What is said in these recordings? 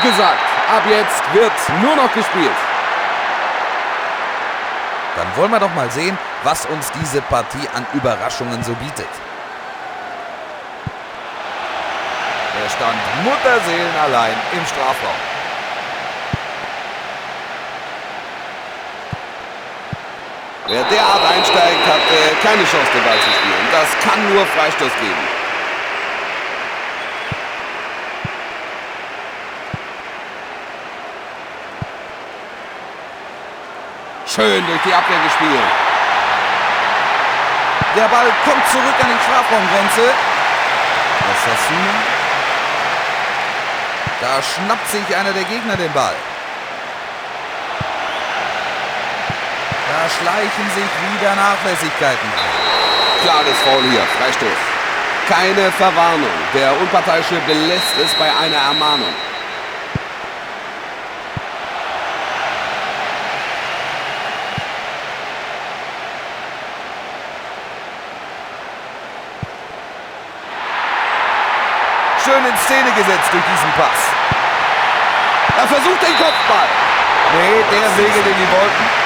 Genug gesagt. Ab jetzt wird nur noch gespielt. Dann wollen wir doch mal sehen, was uns diese Partie an Überraschungen so bietet. Er stand mutterseelenallein im Strafraum. Wer derart einsteigt, hat keine Chance, den Ball zu spielen. Das kann nur Freistoß geben. Schön durch die Abwehr gespielt. Der Ball kommt zurück an die Strafraumgrenze. Osasuna. Da schnappt sich einer der Gegner den Ball. Da schleichen sich wieder Nachlässigkeiten ein. Klares Foul hier, Freistoß. Keine Verwarnung. Der Unparteiische belässt es bei einer Ermahnung. Schön in Szene gesetzt durch diesen Pass. Er versucht den Kopfball. Nee, der segelt in die Wolken.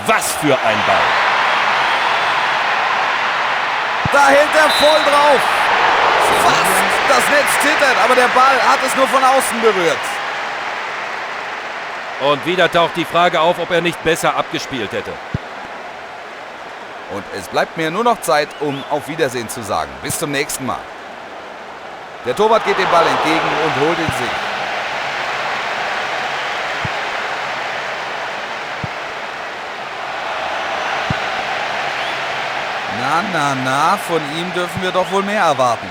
Was für ein Ball. Da hält er voll drauf. Fast. Das Netz zittert, aber der Ball hat es nur von außen berührt. Und wieder taucht die Frage auf, ob er nicht besser abgespielt hätte. Und es bleibt mir nur noch Zeit, um auf Wiedersehen zu sagen. Bis zum nächsten Mal. Der Torwart geht dem Ball entgegen und holt ihn sich. Na, na, na, von ihm dürfen wir doch wohl mehr erwarten.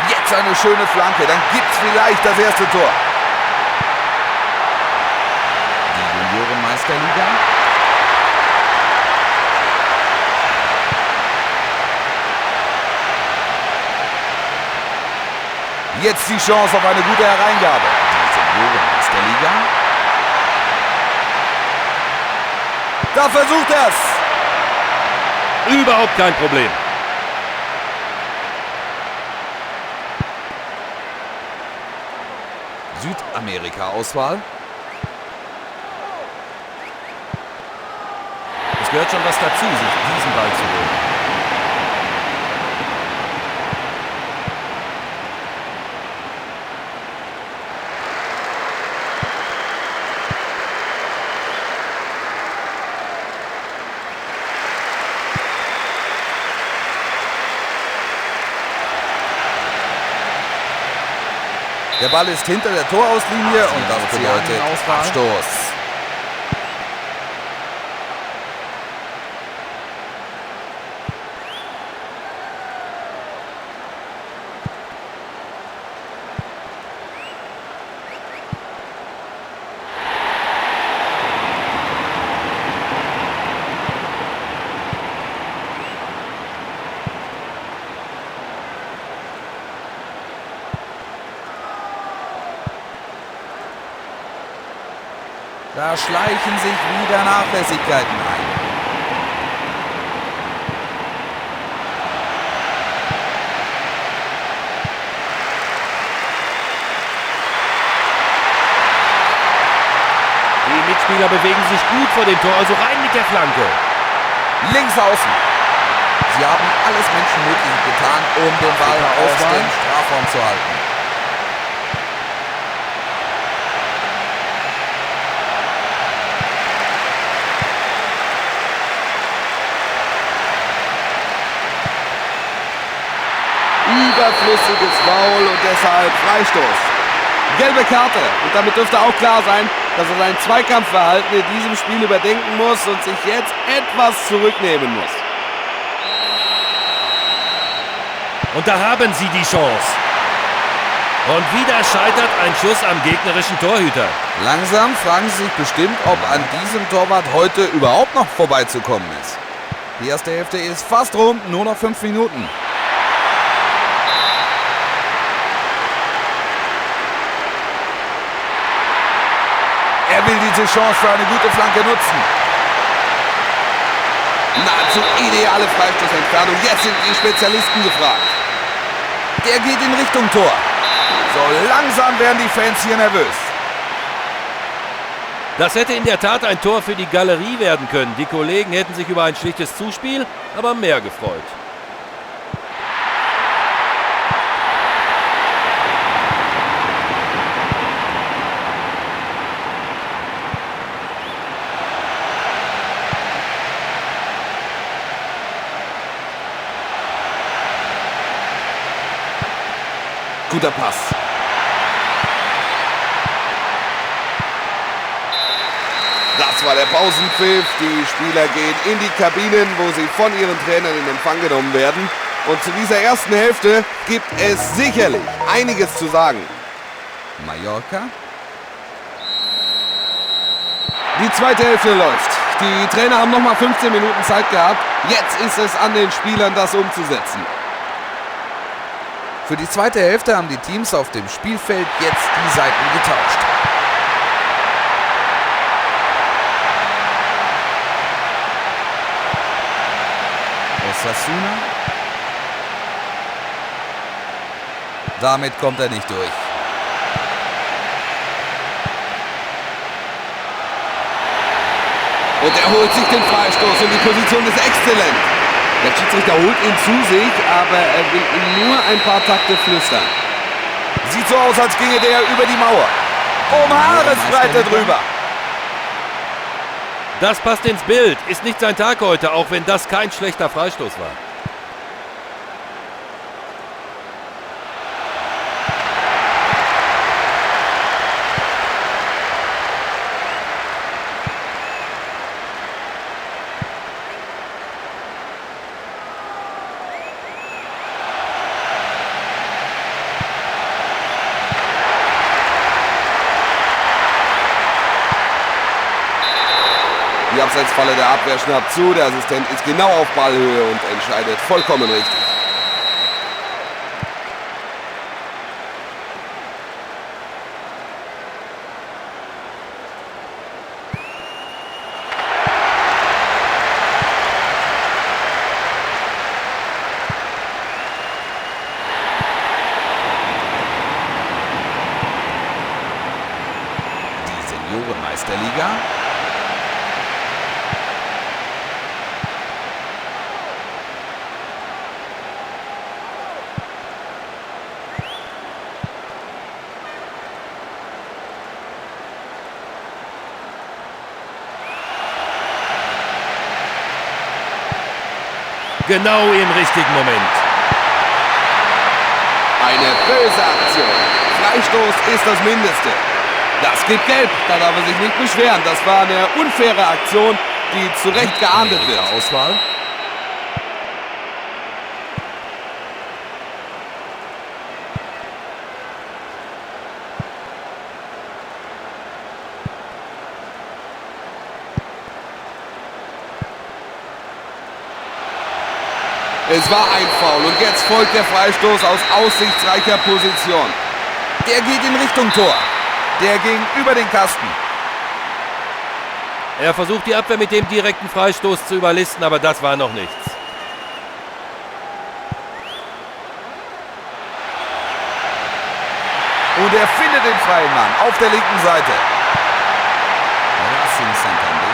Jetzt eine schöne Flanke, dann gibt's vielleicht das erste Tor. Die Juniorenmeisterliga. Jetzt die Chance auf eine gute Hereingabe. Die Juniorenmeisterliga. Da versucht er's. Überhaupt kein Problem. Südamerika-Auswahl. Es gehört schon was dazu, sich diesen Ball zu holen. Der Ball ist hinter der Torauslinie und das bedeutet Abstoß. Da schleichen sich wieder Nachlässigkeiten ein. Die Mitspieler bewegen sich gut vor dem Tor, also rein mit der Flanke. Links außen. Sie haben alles Menschenmögliche getan, um den Ball aus dem Strafraum zu halten. Überflüssiges Foul und deshalb Freistoß. Gelbe Karte und damit dürfte auch klar sein, dass er sein Zweikampfverhalten in diesem Spiel überdenken muss und sich jetzt etwas zurücknehmen muss. Und da haben sie die Chance. Und wieder scheitert ein Schuss am gegnerischen Torhüter. Langsam fragen sie sich bestimmt, ob an diesem Torwart heute überhaupt noch vorbeizukommen ist. Die erste Hälfte ist fast rum, nur noch 5 Minuten. Er will diese Chance für eine gute Flanke nutzen. Nahezu ideale Freistoßentfernung. Jetzt sind die Spezialisten gefragt. Der geht in Richtung Tor. So langsam werden die Fans hier nervös. Das hätte in der Tat ein Tor für die Galerie werden können. Die Kollegen hätten sich über ein schlichtes Zuspiel, aber mehr gefreut. Guter Pass. Das war der Pausenpfiff. Die Spieler gehen in die Kabinen, wo sie von ihren Trainern in Empfang genommen werden. Und zu dieser ersten Hälfte gibt es sicherlich einiges zu sagen. Mallorca. Die zweite Hälfte läuft. Die Trainer haben nochmal 15 Minuten Zeit gehabt. Jetzt ist es an den Spielern, das umzusetzen. Für die zweite Hälfte haben die Teams auf dem Spielfeld jetzt die Seiten getauscht. Osasuna. Damit kommt er nicht durch. Und er holt sich den Freistoß und die Position ist exzellent. Der Schiedsrichter holt ihn zu sich, aber er will ihm nur ein paar Takte flüstern. Sieht so aus, als ginge der über die Mauer. Um Haaresbreite drüber. Das passt ins Bild. Ist nicht sein Tag heute, auch wenn das kein schlechter Freistoß war. Die Abseitsfalle der Abwehr schnappt zu, der Assistent ist genau auf Ballhöhe und entscheidet vollkommen richtig. Die Seniorenmeisterliga. Genau im richtigen Moment. Eine böse Aktion. Freistoß ist das Mindeste. Das gibt Gelb, da darf er sich nicht beschweren. Das war eine unfaire Aktion, die zu Recht geahndet wird. Auswahl. Es war ein Foul und jetzt folgt der Freistoß aus aussichtsreicher Position. Der geht in Richtung Tor. Der ging über den Kasten. Er versucht die Abwehr mit dem direkten Freistoß zu überlisten, aber das war noch nichts. Und er findet den freien Mann auf der linken Seite. Racing Santander.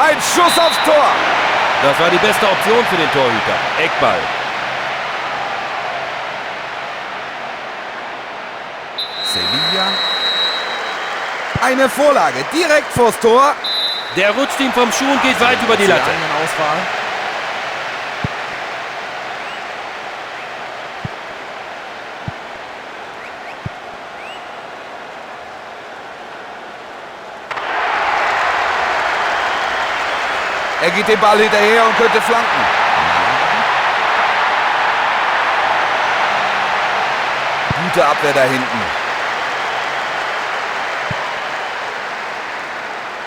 Ein Schuss aufs Tor. Das war die beste Option für den Torhüter. Eckball. Sevilla. Eine Vorlage direkt vors Tor. Der rutscht ihm vom Schuh und geht weit über die Latte. Auswahl. Er geht den Ball hinterher und könnte flanken. Gute Abwehr da hinten.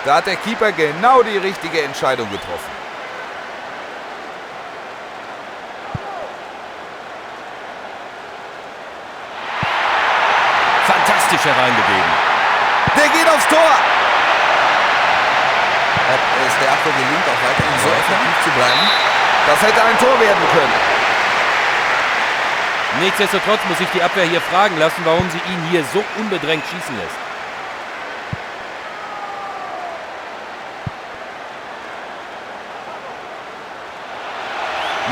Da hat der Keeper genau die richtige Entscheidung getroffen. Fantastisch hereingegeben. Der geht aufs Tor. Ob es der Abwehr gelingt, auch weiterhin so effektiv zu bleiben? Das hätte ein Tor werden können. Nichtsdestotrotz muss sich die Abwehr hier fragen lassen, warum sie ihn hier so unbedrängt schießen lässt.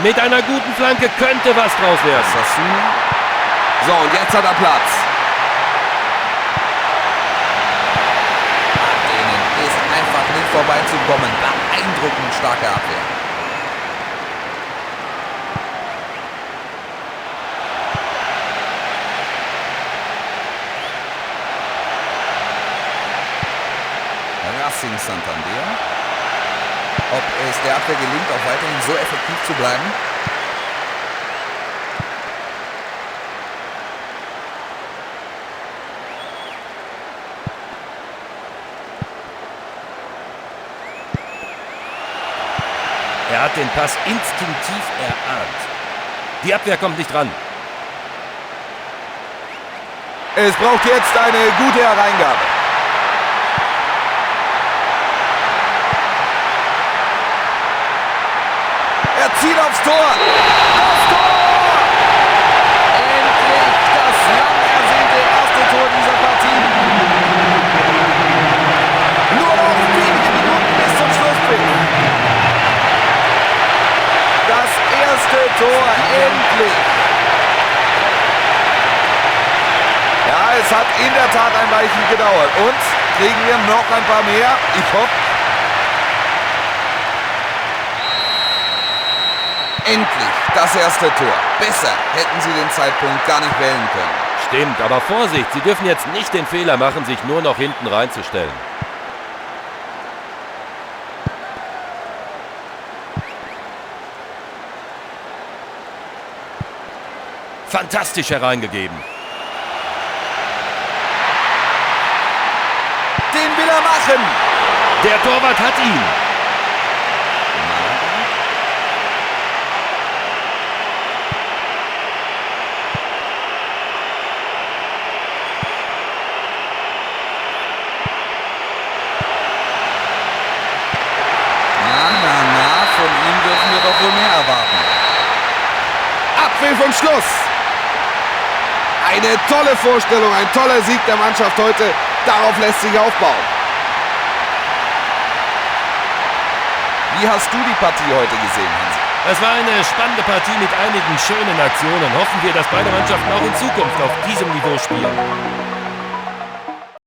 Mit einer guten Flanke könnte was draus werden. Sassuna. So, und jetzt hat er Platz. An denen ist einfach nicht vorbeizukommen. Beeindruckend starke Abwehr. Racing Santander. Ob es der Abwehr gelingt, auch weiterhin so effektiv zu bleiben? Er hat den Pass instinktiv erahnt. Die Abwehr kommt nicht ran. Es braucht jetzt eine gute Hereingabe. Er zieht aufs Tor. Das Tor! Endlich das lang ersehnte erste Tor dieser Partie. Nur noch wenige Minuten bis zum Schlusspfiff. Das erste Tor, endlich. Ja, es hat in der Tat ein Weilchen gedauert. Und kriegen wir noch ein paar mehr? Ich hoffe. Endlich das erste Tor. Besser hätten sie den Zeitpunkt gar nicht wählen können. Stimmt, aber Vorsicht, sie dürfen jetzt nicht den Fehler machen, sich nur noch hinten reinzustellen. Fantastisch hereingegeben. Den will er machen. Der Torwart hat ihn. Na, na, na, von ihm dürfen wir doch wohl mehr erwarten. Abpfiff und Schluss. Eine tolle Vorstellung, ein toller Sieg der Mannschaft heute. Darauf lässt sich aufbauen. Wie hast du die Partie heute gesehen, Hansi? Es war eine spannende Partie mit einigen schönen Aktionen. Hoffen wir, dass beide Mannschaften auch in Zukunft auf diesem Niveau spielen.